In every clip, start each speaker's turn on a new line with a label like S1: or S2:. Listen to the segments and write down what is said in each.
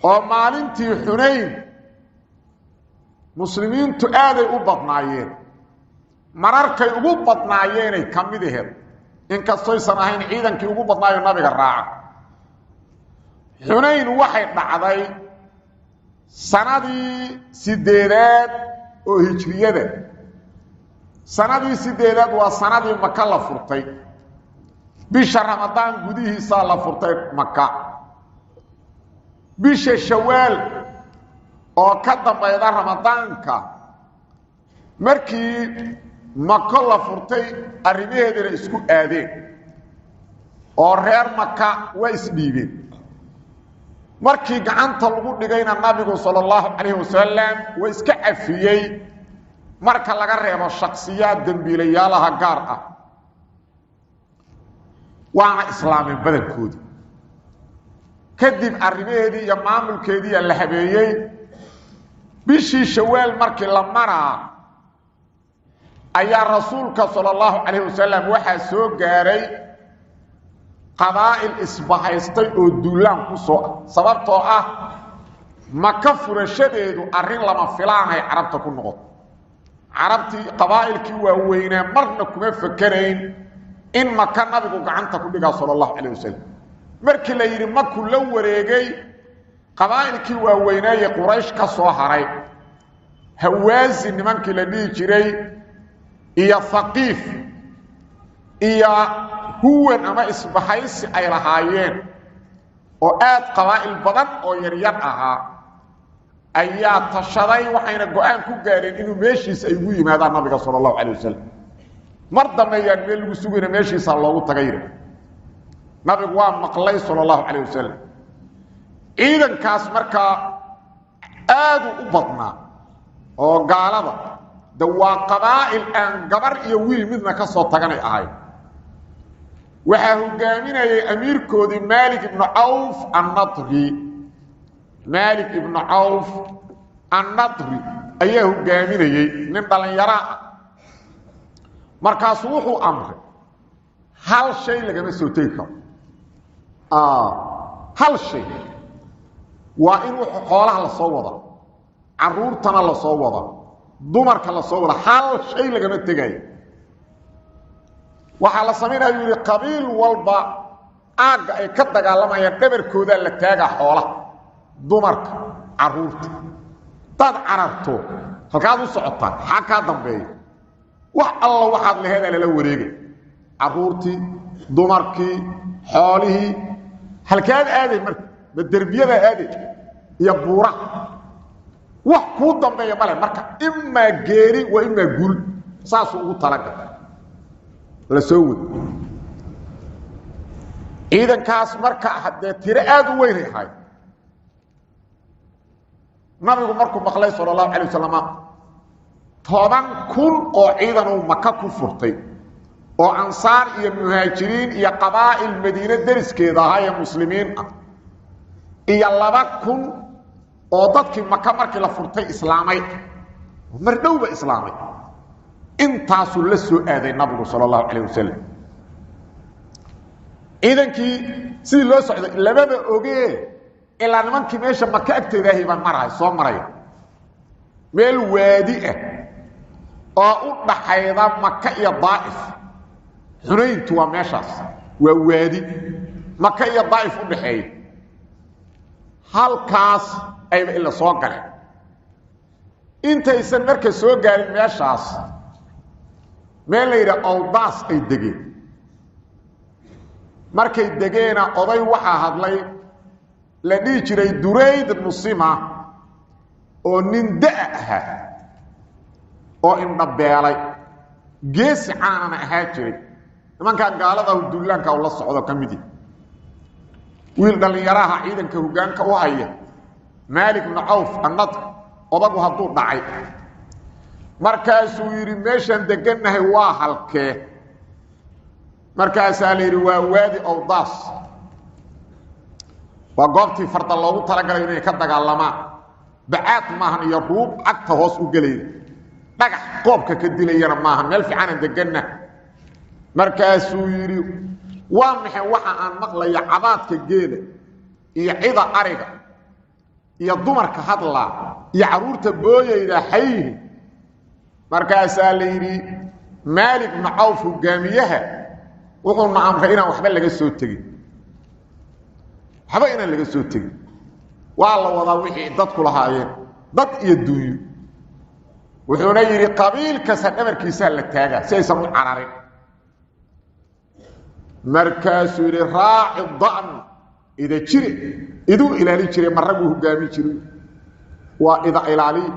S1: Oo maalintii Xunayn muslimiintu aaday u badnaayeen, mararkay ugu badnaayeenay ka mid aheed, inkastoysan ahayn ciidankii ugu badnaayo nabiga raaca. Xunayn waxay dhacday sanadii 8aad oo hijriyada. Sanadii 8aad waa sanadii Maka la furtay. Bisha Ramadaan gudihiisaa la furtay Maka. Bisha Shawaal oo ka dambayda Ramadaanka markii Mako la furtay, arrimaheedina isku aadeen oo reer Maka waa isdhiibeen. Markii gacanta lagu dhigayna, nabigu sala allahu calayhi wasalam waa iska cafiyey, marka laga reebo shaksiyaad dembiilayaalaha gaar ah, waana islaameen badankoodii. Kadib arrimaheedii iyo maamulkeediiya la habeeyey. Bishii Shawaal markii la maraa ayaa rasuulka sala allahu calayh wasalam waxaa soo gaaray qabaa'il isbahaystay oo duulaan ku soo ah, sababtoo ah Maka furashadeedu arrin lama filaanay carabta ku noqoto. Carabtii qabaa'ilkii waaweynaa marna kuma fekerayn in Maka nabigu gacanta ku dhigaa sala allahu calayh wasalam. Markii la yidhi Maku la wareegay, qabaa'ilkii waaweynaaye Quraysh ka soo haray, Hawaasi nimankii la dhihi jiray iyo Haqiif iyo huwan ama isbahaysi ay lahaayeen oo aad qabaa'il badan oo yaryar ahaa ayaa tashaday, waxayna go'aan ku gaadheen inuu meeshiisa ay ugu yimaadaan nabiga sala allahu calay wasalam. Mar dambe ayaan meel lagu sugayna, meeshiisaa loogu tagayna. Nabigu waa maqlay sala allahu calayh wasalam. Ciidankaas markaa aaduu u badnaa oo gaalada de waa qabaa'il aan gabar iyo wiil midna ka soo taganay ahayd. Waxaa hogaaminayay amiirkoodii Maalik ibnu Cawf annadri. Maalik ibnu Cawf annadri ayaa hogaaminayey, nin dhallinyaraa ah. Markaasuu wuxuu amray hal shay lagama soo tegi karo, hal shay waa in xoolaha la soo wada, caruurtana la soo wada, dumarka la soo wada, hal shay lagama tegayo. Waxaa la samaynaya, yidhi, qabiil walba aagga ay ka dagaalamayaan dhabarkoodaa la taagaa xoolaha, dumarka, caruurta. Hadaad cararto, halkaad u socotaa? Xaa kaa dambeeya? Wax alla waxaad laheedaa lala wareegay, caruurtii, dumarkii, xoolihii. Halkaad aaday marka? Ma derbiyadaa aaday iyo buuraha? Wax kuu dambeeya male. Marka imaa geeri waa imaa guul, saasuu ugu talagal la soo wad ciidankaas. Marka dee tiro aada u weynay ahayd. Nabigu markuu maqlay sala allahu alay wasalam 10,000 oo ciidan uu Maka ku furtay oo ansaar iyo muhaajiriin iyo qabaa'il Madiine deriskeeda ahaa ee muslimiin ah iyo 2,000 oo dadkii Maka markii la furtay islaamay, mar dhowba islaamay, intaasuu la soo aaday nabigu sala allahu calayh wasalam. Ciidankii sidii loo socday lababa ogee, ilaa nimankii meesha Maka agteeda ahi baan marahay soo maraya, meel waadi ah oo u dhaxayda Maka iyo Daa'if. Xunayntu waa meeshaas, waa waadi Maka iyo Daa'if u dhaxeeya. Halkaas ayba ila soo galeen. Intaysan marka soo gaarin meeshaas, meel la yidhaha Awdaas ay degeen. Markay degeena, oday waxaa hadlay la dhihi jiray Durayd Nusima oo nin da' ahaa oo indhabeelay, geesi caanana ahaa jiray, nimankaa gaaladahu duulaanka u la socdo ka midi. Wiil dhallinyaraha ciidanka hoggaanka u haya, Maalik ibnu Cawf annadr, odagu hadduu dhacay, markaasuu yidhi: "Meeshaan degannahay waa halkee?" Markaasaa la yidhi: "Waa waadi Awdaas, waa goobtii farda loogu talagalay inay ka dagaalamaan. Bacaad maahan iyo ruub cagta hoos u gelayda, dhagax qoobka ka dilayana maaha, meel fiicanaan deganna." Markaasuu yidhi: "Waa maxay waxa aan maqlaya, cabaadka geela iyo cida ariga?" Iyo dumarka hadlaa iyo carruurta booyayda xayhi. Markaasaa la yidhi Maalik bnu Cawf hogaamiyaha wuxuuna amray inaan waxba laga soo tegin, waxba inaan laga soo tegin. Waa la wadaa wixii dadku lahaayeen, dad iyo dunyo. Wuxuuna yidhi qabiil kasta dhabarkiisaa la taagaa si aysan u cararin. Markaasuu yidhi raaci dan ida jire, iduu ilaalin jiray, ma ragguu hogaami jiray, waa ida ilaaliy.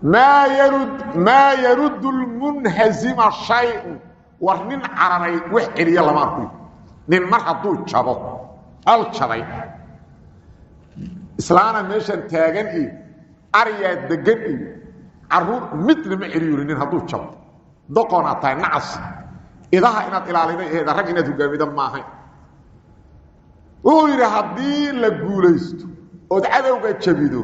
S1: Maa yaruddu lmunhazima shayun. War nin cararay wax celiya lama arkuy. Nin mar hadduu jabo, col jabay, islaana meeshan taagan iyo aryaa degan iyo caruur midna ma celiyo. Nin hadduu jabo, doqonaad tahay, nacas, idaha inaad ilaaliday aheed, rag inaad hogaamida maahayn. Wuxuu yidhi haddii la guulaysto ood cadowga jabido,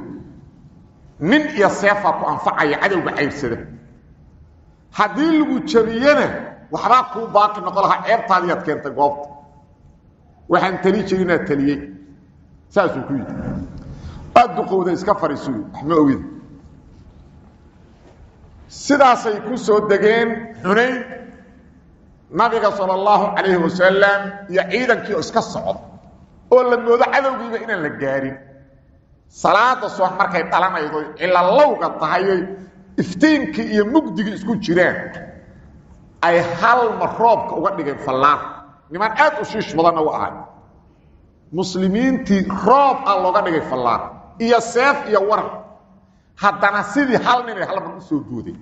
S1: nin iyo seefaa ku anfacaya cadowga cayrsada. Haddii lagu jabiyena waxbaa kuu baaqi noqon lahaa, ceebtaadiiaad keentay goobta. Waxaan tali jiri inaad taliyey, saasuu ku yidhi. Aad duqowda, iska fariisuy, wax ma ogida. Sidaasay ku soo degeen Xunayn. Nabiga sala allahu calayhi wasalam iyo ciidankii oo iska socda oo la moodo cadowgiiba inaan la gaarin, salaada subax markay dhalanaydo, cilalowga tahayoy, iftiinkii iyo mugdigii isku jiraan, ay hal mar roobka uga dhigeen fallaan. Niman aad u shiish badanna u ahay muslimiintii. Roob a looga dhigay fallaan iyo seef iyo waran. Haddana sidii hal ninay hal mar u soo booday,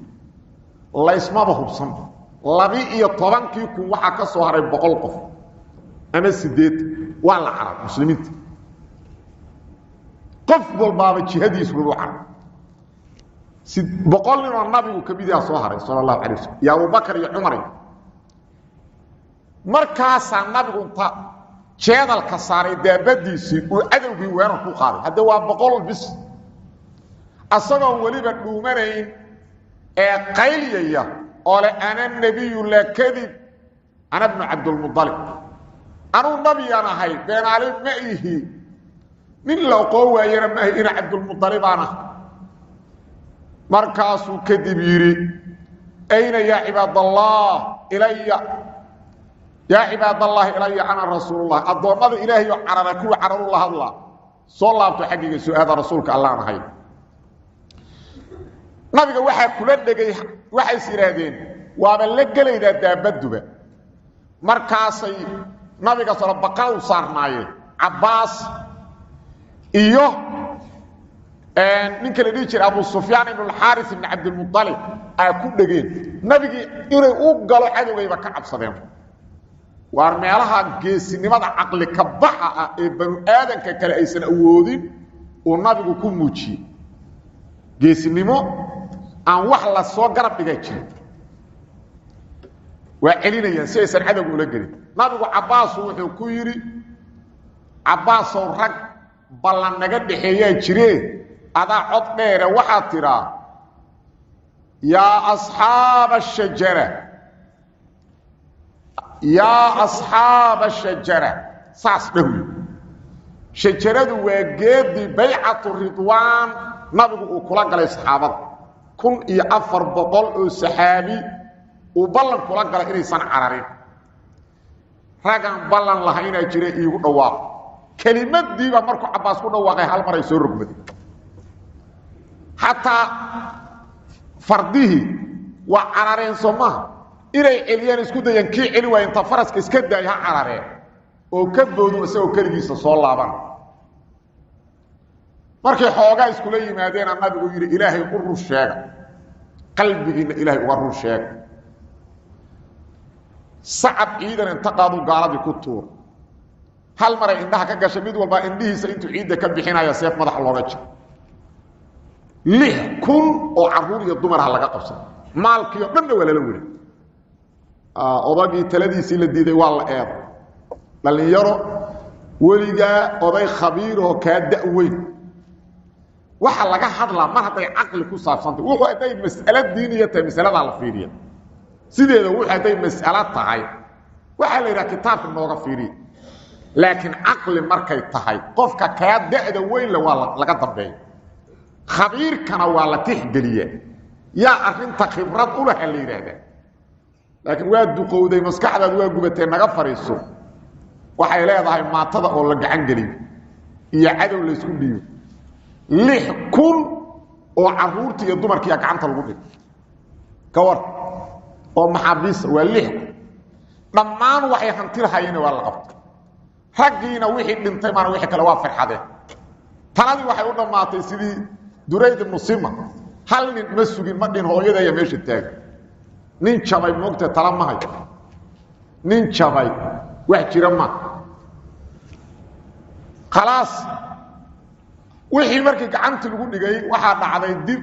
S1: laysmaba hubsanba. 12-kii kun waxaa ka soo haray 100 qof ama 80. Waa la carar muslimiinta, qof walbaaba jihadiisu lagu carar. 100 nin oo nabigu ka mid yaha soo haray sala allahu alay wasalam, iyo Abubakar iyo Cumar. Iyo markaasaa nabigu inta jeedalka saaray daabadiisii uu cadowgii weerar ku qaaday. Hadde waa 100 bis, asagoon weliba dhuumanayn ee qaylyaya oo le: "Ana nebiyu laa kadib, ana bnu Cabdilmualib, anuu nabiyaan ahay, beenaale ma ihi, nin la oqoon waayana ma ahi, ina Cabdulmualibaan ah." Markaasuu kadib yidhi: "Ayna yaa cibaadallah ilaya, yaa cibaadallaahi ilaya, ana rasuulullah." Addoommada Ilaahay oo carara, kuwa cararu la hadlaa: "Soo laabto, xaggayga soo-aada, rasuulka Allaan ahay." Nabiga waxaa kula dhegay, waxays yidhaahdeen waaba la gelaydaa daabaduba. Markaasay nabiga salo baqa u saarnaayeen Cabbaas iyo ninka la dhihi jiray Abu Sufyaan ibn Alxaaris ibn Cabdilmualib aa ku dhegeen nabigii inay u galo cadowgayba ka cabsadeen. Waar meelaha geesinimada caqli ka baxa ah ee banu aadanka kale aysan awoodin uu nabigu ku muujiyey geesinimo aan wax la soo garab dhigaa jirin. Waa celinayaan si aysan cadowga ula gelin. Nabigu Cabbaasu wuxuu ku yidhi: "Cabbaasow, rag ballan naga dhexeeyaa jiree, adaa cod dheere, waxaad tidhaa: Yaa asxaaba ashajara, yaa asxaaba ashajara." Saas dhahwi. Shajaradu waa geedii baycatu ridwaan nabigu uu kula galay saxaabada, 1400 oo saxaabi uu ballan kula galay inaysan cararin. "Ragaan ballan lahaynaa jira, iigu dhawaaqo." Kelimadiiba markuu Cabbaas ku dhawaaqay, hal mar ay soo rogmaday. Xataa fardihii waa carareen. Soo maaha inay celiyaan isku dayaan, kii celi waaya inta faraska iska daay ha carareen oo ka boodu isagoo keligiisa soo laaban. Markay xoogaa iskula yimaadeena, nabigu yidhi: "Ilaahay u run sheega, qalbigiinna Ilaahay uga run sheega." Sacab ciidan inta qaadu gaaladii ku tuur. Hal maray indhaha ka gashay, mid walbaa indhihiisa intuu ciidda ka bixinaya seef madaxa looga jiro. 6000 oo caruur iyo dumarha laga qabsada, maalkii o dhanna waa lala weri. Odagii taladiisii la diiday waa la eeday. Dhallinyaro, weligaa oday khabiiroo kaa da-weyn waxa laga hadlaa mar hadday caqli ku saabsantay. Wuxuu hadday mas'alo diiniya tahay, masaladaa la fiiriya sideeda. Wuxuu hadday mas'alo tahay, waxaa la yidhaha kitaabka nooga fiiriya. Laakiin caqli markay tahay qofka kaa da'da weyn la waa laga dambeeya, khabiirkana waa la tixgeliyaa, yaa arrinta khibrad u laha la yidhaahdaa. Laakiin waa duqowday, maskaxdaadu waa gubatee, naga fariiso. Waxay leedahay maatada oo la gacan geliyo iyo cadow la isku dhiibo. 6000 oo caruurtii iyo dumarkiiya gacanta lagu dhigo ka war oo maxaabiista waa 6000. Dhammaan waxay hanti lahayeen waa la qabtay. Raggiina wixii dhintay maana wixii kale waa farxadeen. Taladii waxay u dhammaatay sidii Durayd ibnu Sima. Hal nin ma sugin, ma dhin hooyadaya meesha taagan. Nin jabay moogta tala ma hayo, nin jabay wax jira ma khalaas. Wixii markii gacantii lagu dhigay waxaa dhacday dib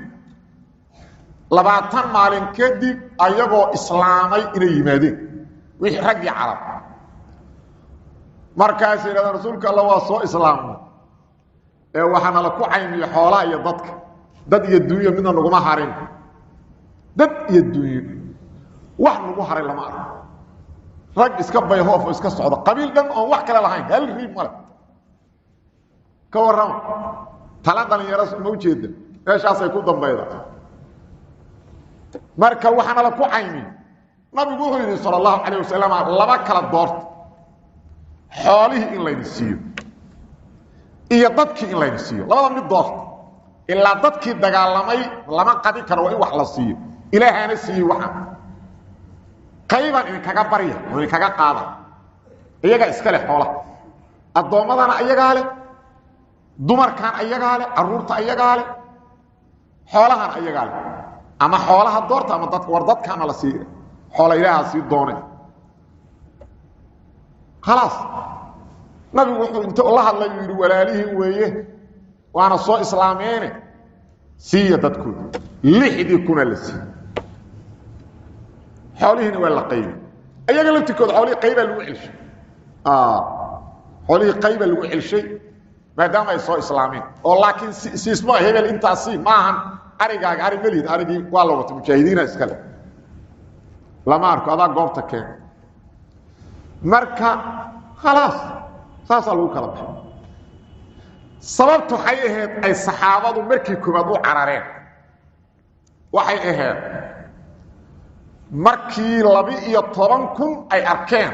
S1: 20 maalin kadib ayagoo islaamay inay yimaadeen wixii raggii carab. Markaasay yidhahdeen rasuulka alla waa soo islaamnay ee waxaana la ku caymiye xoolaha iyo dadka, dad iyo dunyo midna naguma harin, dad iyo dunyo wax nagu haray lama arko. Rag iska bayhoof oo iska socda, qabiil dhan oon wax kale lahayn, hal riib male. Ka warrama tala dhalinyaro ma ujeeda meeshaasay ku dambayda. Marka waxaana la ku caymiye, nabigu wuxuu yidhi sala allahu calayh wasalam, laba kala doorta, xoolihii in layni siiyo iyo dadkii in layni siiyo, labada mid doorta. Ilaa dadkii dagaalamay lama qadi karo, waa in wax la siiyo, ilaahaana siiyey. Waxaan qaybaan idinkaga barya oo idinkaga qaada, iyagaa iska leh xoolaha, addoommadana iyagaa leh, dumarkan iyagaa leh, carruurta iyagaa leh, xoolahan iyagaa leh. Ama xoolaha doorta ama dadka. War dadkaana la siiya, xoola ilaaha sii doone. Khalaas, nabigu wuxuu inta la hadlay uu yidhi walaalihiin weeye, waana soo islaameene, siiya dadkooda. 6000 la siiyey, xoolihiina waa la qaybi. Iyaga laftirkooda xoolihii qaybaa lagu celshay, xoolihii qaybaa lagu celshay maadaama ay soo islaameen. Oo laakiin siismo hebel intaasi maahan, arigaaga ari melid, arigii waa la wata, mujaahidiina iskale lama arko, adaa goobta keen. Marka khalaas saasaa lagu kala baxay. Sababtu waxay ahayd ay saxaabadu markii koowaad u carareen, waxay ahayd markii 12000 ay arkeen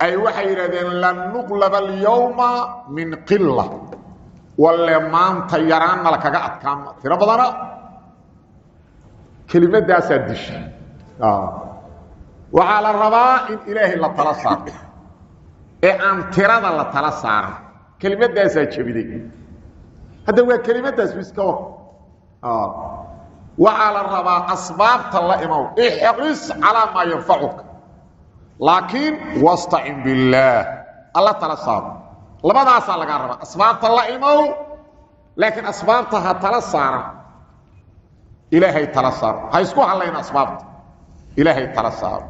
S1: ay waxay yidhahdeen lan nuqlaba alyawma min qila, walle maanta yaraanna la kaga adkaama tiro badana. Kelimadaasaa dishay. Waxaa la rabaa in ilaahay la tala saaro ee aan tirada la tala saaran. Kelimadaasaa jabiday. Hadda waa kelimadaas iska war. Waxaa la rabaa asbaabta la imow, ixris calaa maa yanfacuka, laakiin wastacin billaah, alla tala saaro. Labadaasaa lagaa rabaa, asbaabta la imow, laakiin asbaabta ha tala saaran, ilaahay tala saaro. Ha isku hadlayn asbaabta, ilaahay tala saaro.